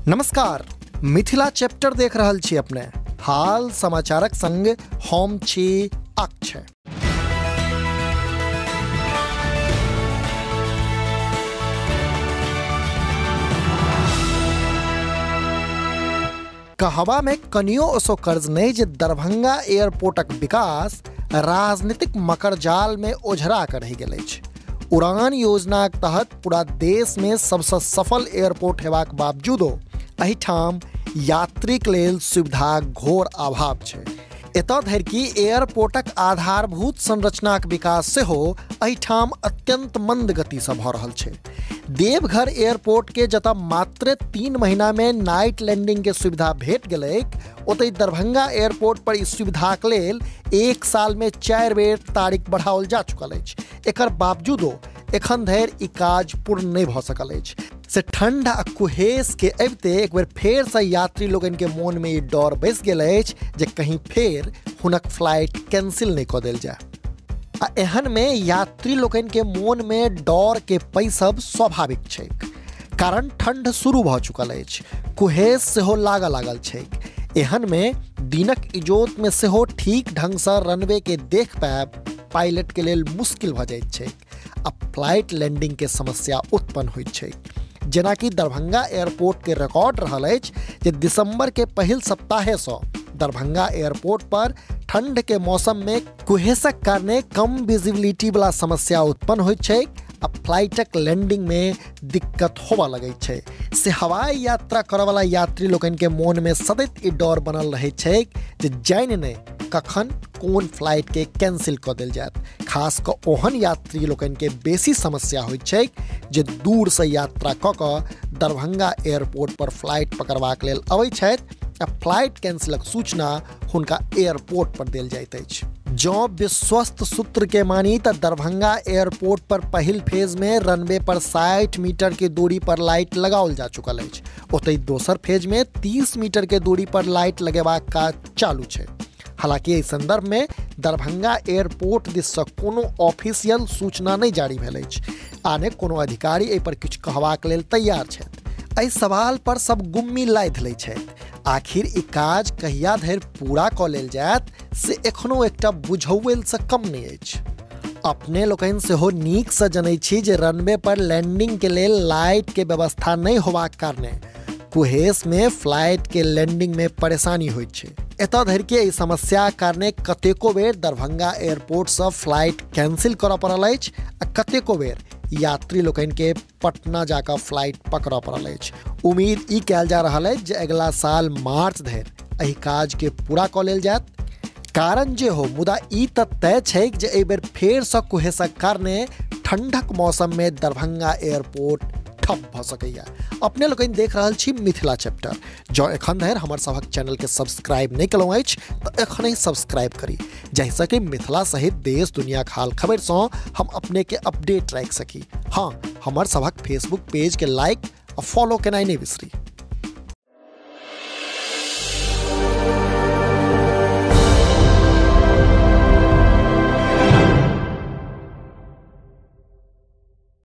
नमस्कार, मिथिला चैप्टर देख रहल छी अपने। हाल समाचारक संग हम छी अक्षय। कहवा में कनियो ओसो कर्ज नहीं जे दरभंगा एयरपोर्टक विकास राजनीतिक मकरजाल में ओझरा कर रहि गेल अछि। उड़ान योजनाक तहत पूरा देश में सबसँ सफल एयरपोर्ट हेबाक बावजूदो एहिठाम यात्रीक लेल सुविधाक घोर अभाव छै। एतऽ धरि कि एयरपोर्टक आधारभूत संरचनाक विकास सेहो एहिठाम अत्यंत मंद गतिसँ भऽ रहल छै। देवघर एयरपोर्ट के जतऽ मात्र 3 महीना में नाइट लैंडिंग के सुविधा भेट गेलैक, ओतहि दरभंगा एयरपोर्ट पर इस सुविधाक लेल 1 साल में 4 बेर तारीख बढ़ाओल जा चुकल अछि। एकर बावजूदो एखन धरि ई काज पूर्ण नहि भऽ सकल अछि। से ठंड आ कुहेस के अबिते एक बेर फेरसँ यात्री लोकनि के मोन में ई डर बैस गेल अछि जे कहीं फेर हुनक फ्लाइट कैंसिल नहि कऽ देल जाय। आ एहन में यात्री लोकनि के मोन में डर के पैसब स्वाभाविक छैक, कारण ठंड शुरू भऽ चुकल अछि, कुहेस सेहो लागऽ लागल छैक। एहन में दिनक इजोत में सेहो ठीक ढंगसँ रनवे के देख पायब पायलट के लेल मुश्किल भऽ जाइत छैक आ फ्लाइट लैंडिंग के समस्या उत्पन्न होइत छैक। जेनाकि दरभंगा एयरपोर्ट के रिकॉर्ड रहल अछि जे दिसंबर के पहिल सप्ताहेसँ दरभंगा एयरपोर्ट पर ठंड के मौसम में कुहेसक कारणे कम विजिबिलिटी वाला समस्या उत्पन्न होइत छैक आ फ्लाइटक लैंडिंग में दिक्कत होबऽ लगैत छै। से हवाई यात्रा करऽ वाला यात्री लोकनि के मोन में सतत ई डर बनल रहैत छैक जे जानि नहि कखन कोन फ्लाइट के कैंसिल कऽ देल जायत। खास कऽ ओहन यात्री लोकनि के बेसी समस्या होइत छैक जे दूरसँ यात्रा कऽ कऽ दरभंगा एयरपोर्ट पर फ्लाइट पकड़बाक लेल अबै छथि आ फ्लाइट कैंसिलक सूचना हुनका एयरपोर्ट पर देल जाइत अछि। जँ विश्वस्त सूत्र के मानी तऽ दरभंगा एयरपोर्ट पर पहिल फेज में रनवे पर 60 मीटर के दूरी पर लाइट लगाओल जा चुकल अछि। ओतहि दोसर फेज में 30 मीटर के दूरी पर लाइट लगेबाक काज चालू छै। हालांकि एहि संदर्भ में दरभंगा एयरपोर्ट दिससँ कोनो ऑफिशियल सूचना नहि जारी भेल अछि आ ने कोनो अधिकारी एहि पर किछु कहबाक लेल तैयार छथि। एहि सवाल पर सब गुम्मी लाधि लै छथि। आखिर ई काज कहिया धरि पूरा कऽ लेल जायत से एखनो एकटा बुझौअलसँ कम नहि अछि। अपने लोकनि सेहो नीकसँ जनै छी जे रनवे पर लैंडिंग के लेल लाइट के व्यवस्था नहि होबाक कारणे कुहेस में फ्लाइट के लैंडिंग में परेशानी होइत छै। एतऽ धरि कि एहि समस्याक कारणे कतेको बेर दरभंगा एयरपोर्टसँ फ्लाइट कैंसिल करऽ पड़ल अछि आ कतेको बेर यात्री लोकनि के पटना जाकऽ फ्लाइट पकड़ऽ पड़ल अछि। उम्मीद ई कयल जा रहल अछि जे अगिला साल मार्च धरि एहि काज के पूरा कऽ लेल जायत। कारण जे हो, मुदा ई तऽ तय छैक जे एहि बेर फेरसँ कुहेसक कारणे ठंडक मौसम में दरभंगा एयरपोर्ट ठप भऽ सकैया। अपने लोकनि देख रहल छी मिथिला चैप्टर। जँ एखन धरि हमर सभक चैनल के सब्सक्राइब नहि केलहुँ अछि तऽ एखनहि सब्सक्राइब करी, जाहिसँ कि मिथिला सहित देश दुनियाक हाल खबरिसँ हम अपने के अपडेट राखि सकी। हाँ, हमर सभक फेसबुक पेज के लाइक आ फॉलो केनाइ नहि बिसरी।